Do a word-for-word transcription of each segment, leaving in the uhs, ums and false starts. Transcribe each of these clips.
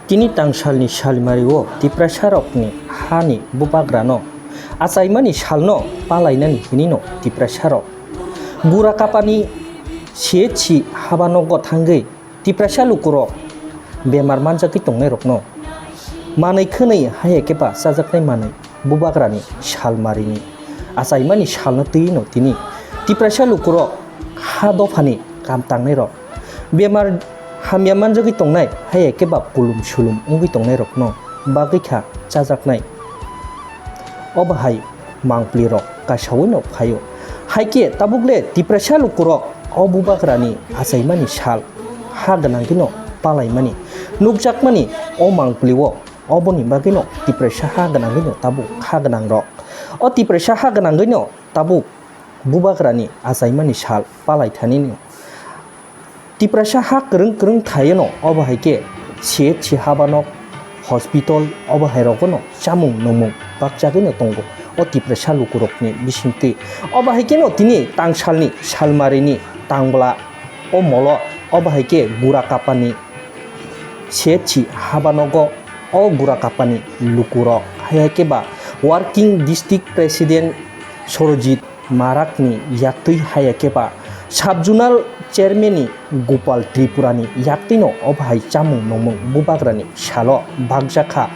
Tini tangsalni salmario Tiprasarokni hani bubagrano achaimani salno palainani hinino Tiprasarok Gurakapani C H C habanogo thangwi Tiprasa lukurok bemar manjagwi tongnairokno manwi khwnwi haya khe ba chajaknai manwi bubagrani salmarini achaimani salno twino tini Tiprasa lukurok ha dophani kam tangnairok bemar hamya manjagwi tongnai haya khe ba kulum sulum wngwi tongnairokno bagwi kha chajaknai. Obo hai mangpli rok kasaui no phaio. Hai khe tabuk le Tiprasa lukurok o bubagrani achaimani sal ha gwnangwi no palaimani nukjakmani o mangpli o, oboni bagwi no Tiprasa ha gwnangwi no tabuk ha gwnang rok. O Tiprasa ha gwnangwi no tabuk bubagrani achaimani sal palai thani no Tiprasa ha kwrwng kwrwng thaio no, obo hai khe C H C habanok, hospital, obo hai rogo no chamung nungmung bakjagwi no tongo o Tiprasa lukurokni bisingtwi. Obo hai khe no tini tangsalni salmarini tangbla o molo obo hai khe Gurakapani C H C habanogo o Gurakapani lukurok hai khe ba working district president Sorojit Marakni yaktwi haya khe ba sub-zonal chairman ni Gopal Tripura ni yaktwi no obo hai chamung nungmung bubagrani salo bakjakha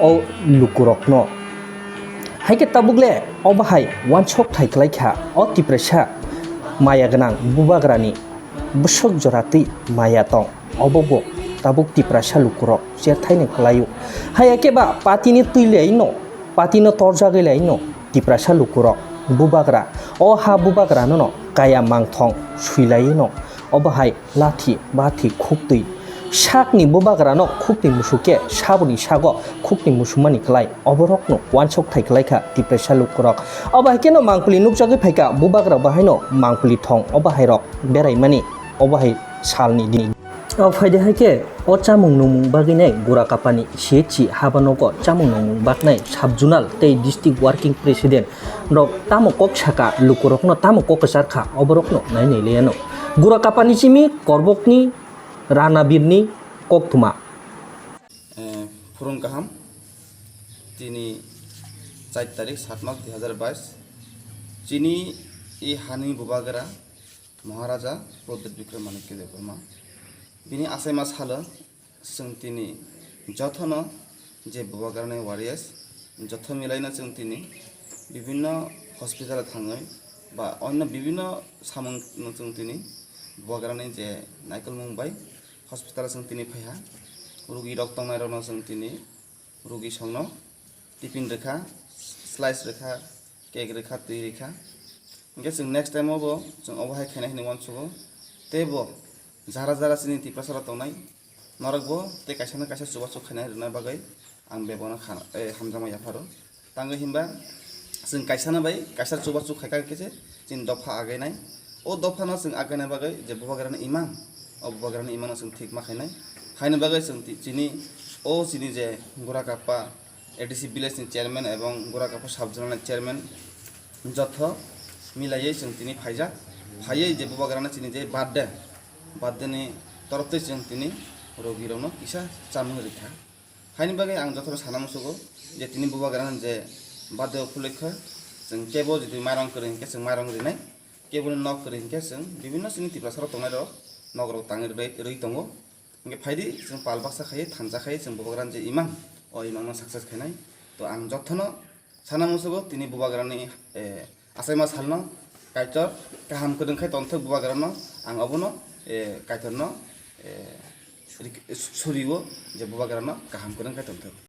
o lukurokno. Hai khe tabuk le obo hai uansuk thai khlai kha o Tiprasa maya gwnang bubagrani bwswk joratwi maya tong. Obo bo tabuk Tiprasa lukurok cherthaini kwlaio. Haya khe ba patini twi laino, patino torjagwi laino Tiprasa lukurok bubagra o ha bubagrano no kaya mangthong swilaino obo hai lathi bathi khuktwi sakni bubagrano khukni musu khe saboni sago khukni musumani kwlai oborokno uansuk thai kwlai kha Tiprasa lukurok. Obo hai kheno mangpili nukjagwi phaikha bubagra bahaino mangpili thong obo hairok beraimani obo hai salni dini. O phaidi hai khe o chamung nungmung bagwi nai Gurakapani C H C habanogo chamung nungmung baknai sub-zonal tei district working president rok tamo kok saka lukurokno tamo kok kwchar kha oborokno nai nai laiano. Gurakapani simi Korbokni Ranabirni koktwma. Eh, phurung kaham, tini char tarik, sat mas, dui hazar bais. Chini i hani bubagra Maharaja Pradyut Bikram Manikya Debbarma. Bini achaima salo chwng tini jothono je bubagrani warriors, jotho milaino chwng tini bibinno hospital thangwi ba onno bibinno samungno chwng tini bubagrani je naikolmung bai hospital chwng tini phaiha. Rugi rok tongnairokno chwng tini rugi songno tiffin rwkha, slice rwkha, cake rwkha, twi rwkha. Hwnkhe chwng next time o bo chwng obo hai khaina hinwi uansugo. Tei bo jara jara chini Tiprasa rok tongnai norok bo tei kaisa na kaisa chubachu khaina rwna bagwi ang bebakno khana, eh, hamjakma yapharo. Tangwi hinba chwng kaisano bai kaisa chubachu khaikha khe se chini dopha againai. O dophano chwng againa bagwi je bubagrani imang, o bubagrani imangno chwng thik ma khainai. Haini bagwi chwng ti-, chini o chini je Gurakappa A D C village ni chairman ebong Gurakappa sub zonal ni chairman jotho milaiwi chwng tini phaijak. Phaiwi je bubagrano chini je birthday, birthday ni torof twi chwng tini rogirokno kisa chamung rikha. Haini bagwi ang jotono sana musugo je tini bubagrano je birthday upolokhe chwng kebo jodi mairang kwrwi hinkhe chwng mairang rinai, keboni nok kwrwi hinkhe chwng bibinno chini Tiprasa rok tongnai rok nok rok tangwi rwi, rwi tongo. Hinkhe phaidi chwng pal baksa khai thansa khai chwng bubagrano je imang, o imangno success khainai. To ang jotono sana musugo tini bubagrani, eh, achaima salno Kaitor kaham kwrwng khai tongthok bubagrano ang obono, eh, Kaitorno, eh, rik-, suriwo je bubagrano kaham kwrwng khai tongthok.